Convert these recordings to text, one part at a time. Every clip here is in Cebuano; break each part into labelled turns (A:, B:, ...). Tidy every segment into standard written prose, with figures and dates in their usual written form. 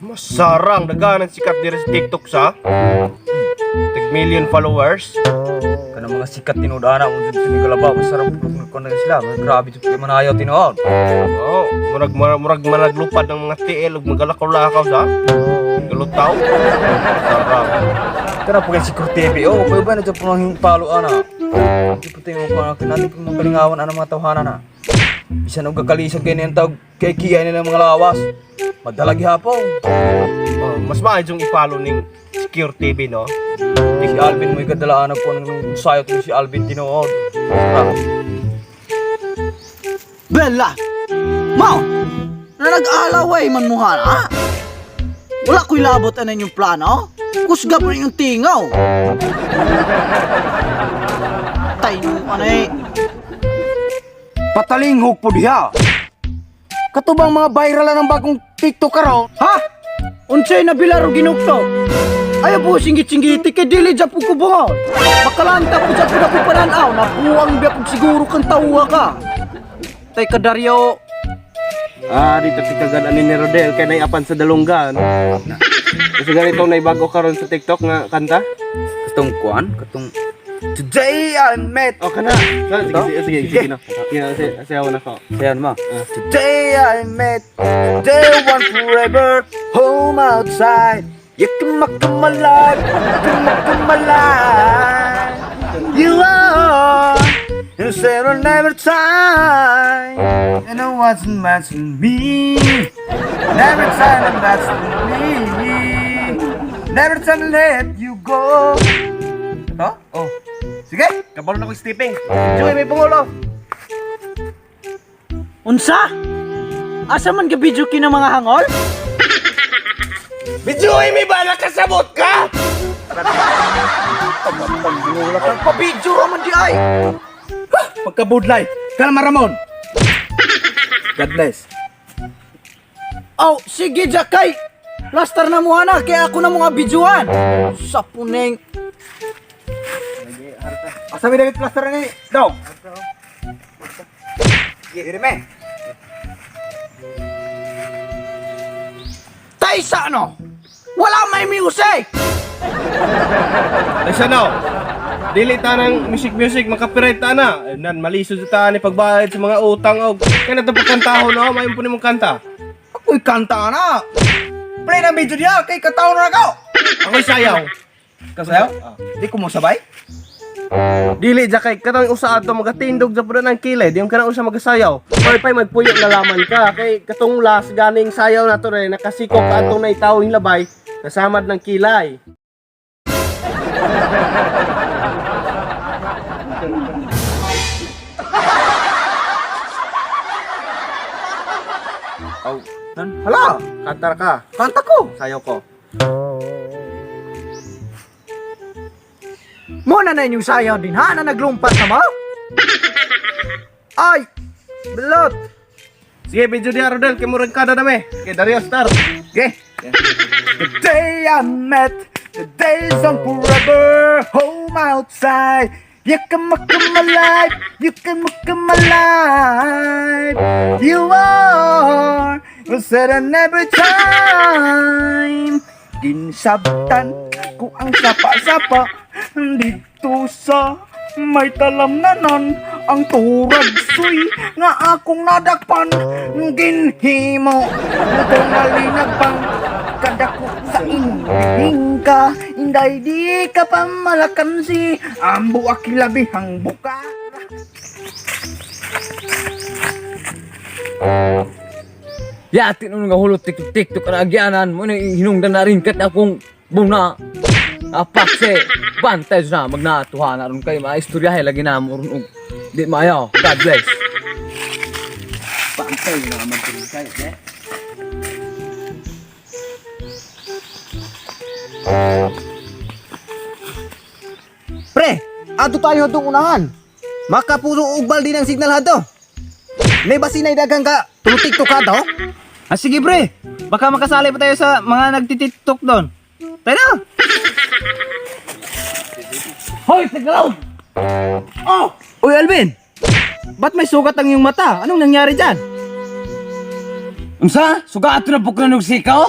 A: Masarang daganan sikat diri sa TikTok sa. Tag million followers.
B: Kanang mga sikat tinuod ana mo jud sinigalaba masarap pud ko na sila. Grabe jud kay manayaw tinuod.
A: Oo, murag murag, murag managlupad ng mga TL ug magalakaw-lakaw sa. Galutaw. Sarang.
B: Kana po kay si TV oh, pa ba na jud punang palo ana. Di po tayo mo kinati po mga kalingawan ana mga tawhana na. Bisan og gakalisod kay niyang tawag kay kiya nila mga lawas. Madala gihapon.
A: Oh, mas maayo yung i-follow ning Secure TV, no?
B: Si Alvin mo ikadalaan ko nung sayot ni si Alvin tinuod. Ah,
C: Bella! Mao! Na nag-alaway man mo ha? Wala ko'y labot anan yung plano. Kusga po yung tingaw. Tay no, ano eh.
D: Patalinghog po diha. Katubang mga viral na ng bagong TikTok karon.
C: Ha? Unsay na bilaro ginukto? Ayaw po singgit-singgiti kay dili dyan po ko bungol. Makalanta po dyan po na ko pananaw. Nabuang biya po siguro kang tauha ka. Tay kadaryo.
A: Ah, dito pikagan ani ni Rodel kay naiapan sa dalunggan. Kasi ganitong naibago karon sa TikTok nga kanta.
B: Katong kuan, katong Today I met.
A: Oh, kana. Sige, sige, sige, sige, no. Sige, sige, sayaw na ko.
B: Sayan mo. Today I met day one forever home outside. You can make my life, you can make my life. You are you said I'll never time. And it wasn't meant to me. Never time I'm meant to me. Never time to let you go. Ito? Oh. Sige.
A: Kabalo na ko stepping. Joy, may pangulo.
C: Unsa? Asa man ga video kina mga hangol?
A: Bijoy, may bala kasabot ka!
C: Pa-video raman di ay.
D: Pagkabudlay. Kalma Ramon. God bless.
C: Oh, sige Jakay. Plaster na mo ana kay ako na mga videoan. Sa puneng.
D: Asa mi David plaster ni dog? Diri me.
C: Tay sa ano? Wala may music.
A: Ay, no. Dili ta ng music music, makapiright ta na. Eh, Nan, malisod ta ni pagbayad sa mga utang og kaya na pagkantaho no, may po nimong kanta.
D: Ako'y kanta na. Play ng video diha kay kataon na ako.
A: Ako'y sayaw.
D: Kasayaw? Di ko mo sabay?
A: Dili ja kay katong usa ato magatindog ja pud ng kilid, yung kanang usa magasayaw. Or pay magpuyo na laman ka kay katong last ganing sayaw nato rin nakasikok ka atong naitawing labay nasamad ng kilay. Aw, nan,
D: Hala,
A: kanta ka,
D: kanta ko.
A: sayaw ko.
C: Mo na na inyong sayaw din ha na naglumpat na mo? Ay! Belot!
A: Sige, video diha Rodel kay murag kada dami. Okay, Dario start.
D: Okay. The day I met, the days on forever, home outside. You can make my life, you can make my life. You are, you said and every time. Ginsabtan ko ang sapa-sapa dito sa may talamnanan ang turag suy nga akong nadakpan ginhimo kung nalinagpang kadako sa inhingka inday di ka pa malakansi ambo akilabihang buka.
B: Yati nung nga hulot TikTok TikTok na agyanan mo na hinungdan na rin kat akong buna. Apakse bantay na magnatuha na ron kay maistoryahe lagi na mo ron og di maayo. God bless.
D: Bantay na naman tayo eh.
E: Pre, ato tayo itong unahan. Makapuso og baldi ng signal hadto. May basinay dagang ka, tutik to ka to.
D: Ah, sige pre, baka makasali pa tayo sa mga nagtitiktok doon. Tayo na!
B: Hoy, Tagalog!
D: Oh! Uy Alvin! Ba't may sugat ang iyong mata? Anong nangyari dyan?
B: Unsa? Suga ato na buklan og sikaw?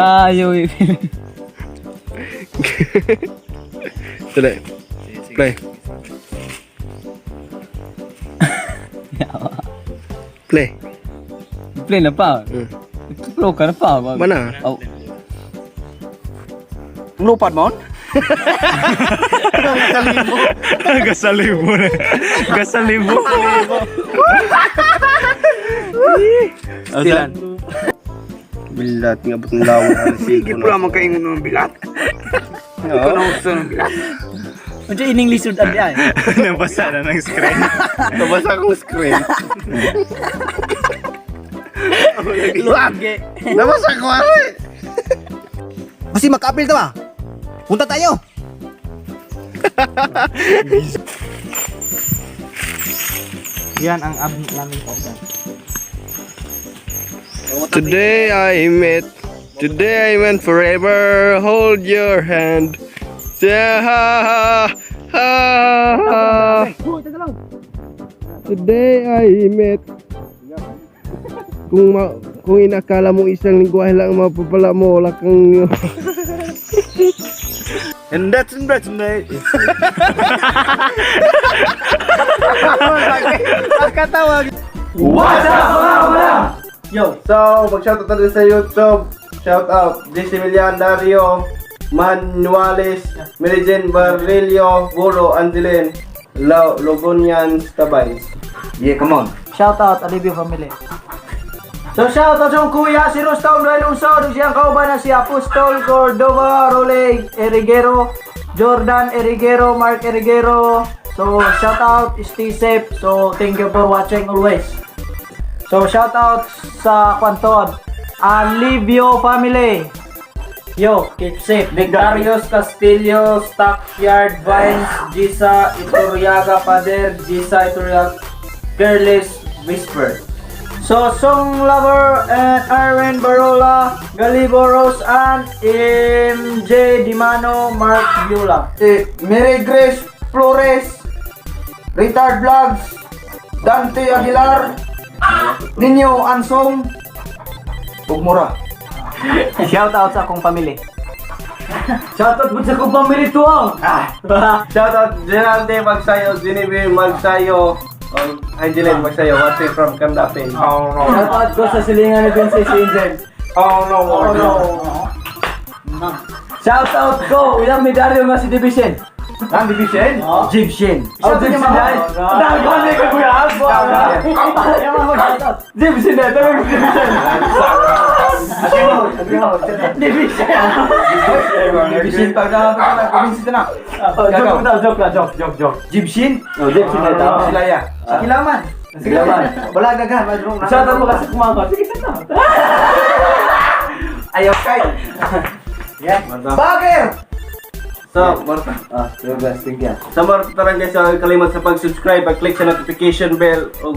D: Tayo.
A: Dali. Play. Play.
D: Play na pa. Flow ka na pa.
A: Mana?
D: Oh.
C: Lupad mo?
F: Gasalibo na. Gasalibo.
D: Stilan.
A: Bilat nga ba't ang lawak ang
E: Sige po lamang kaingon ng bilat. Ikaw na gusto ng bilat.
D: Unsa ining lisod abi ay?
F: Nabasa na ng screen.
A: Nabasa akong screen.
D: Luagi.
A: Nabasa ko ari.
B: Kasi maka-apil ta ba? Punta tayo.
D: Yan ang ab namin po.
A: Today I met. Today I went forever. Hold your hand. Yeah, ha, ha, ha. Today I met. Kung inakala mong isang lingwahe lang ang mapapala mo, wala kang.
B: And that's in that's mate.
A: Yo, so mag-shoutout natin sa YouTube. Shoutout JC Milian Dario, Manuales, Merijen Barrillo, Buro, Angelin, Logonian, Tabay.
E: Yeah, come on.
C: Shout out Alivio family. So shout out sa akong kuya si Rustom Lailuso, ug siyang kauban na si Apostol Cordova, Role Erigero, Jordan Erigero, Mark Erigero. So shout out, stay safe. So thank you for watching always. So shout out sa Kwanton, Alivio family. Yo, keep safe.
D: Darius Castillo, Stockyard Vines, Gisa Iturriaga Pader, Gisa Iturriaga, Careless Whisper.
C: So, Song Lover and Irwin Barola, Galibo Rose and MJ Dimano, Mark Bula.
E: Eh, Mary Grace Flores, Richard Vlogs, Dante Aguilar, Ninyo Ansong, ug Mura.
C: Shout out sa akong family.
D: Shout out po sa kong pamilya tuwang.
A: Shoutout Geralde Magsayo, Genevieve Magsayo, Angeline Magsayo, watching from Candapin.
F: Oh no.
D: Shout out ko sa silingan ni Princess Angel.
F: Oh no.
D: Oh no. Shout out ko, ilang ni Dario nga si Division.
E: Ang division?
D: Egyptian. Oh, Egyptian dahil. Dahil ko hindi ko kuya. Egyptian dahil. Tawag ko Division. Division.
E: Division pag na na.
D: Oh, joke na, joke na, joke, joke, joke.
E: Egyptian?
D: Oh, Egyptian na tama.
E: Sila ya. Sa kilaman.
D: Kilaman.
E: Wala gaghan, wala
D: Shout out mo kasi kumangko. Sige, shout out.
E: Ayaw kay. Bagger!
A: So, Marta.
D: Ah, your best, thank you.
A: Sa Marta tarang guys, so, kalimot sa pag-subscribe, pag-click sa notification bell, o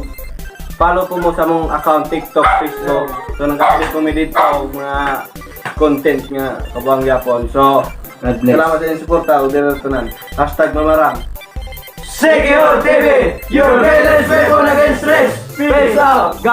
A: follow po mo sa mong account TikTok, Facebook. So, nag-update po mi dito og mga content nga kabuang yapon. So,
D: God bless.
A: salamat sa inyong suporta ug dira tanan. #Mamarang.
D: Secure TV, your greatest weapon against stress. Peace out. God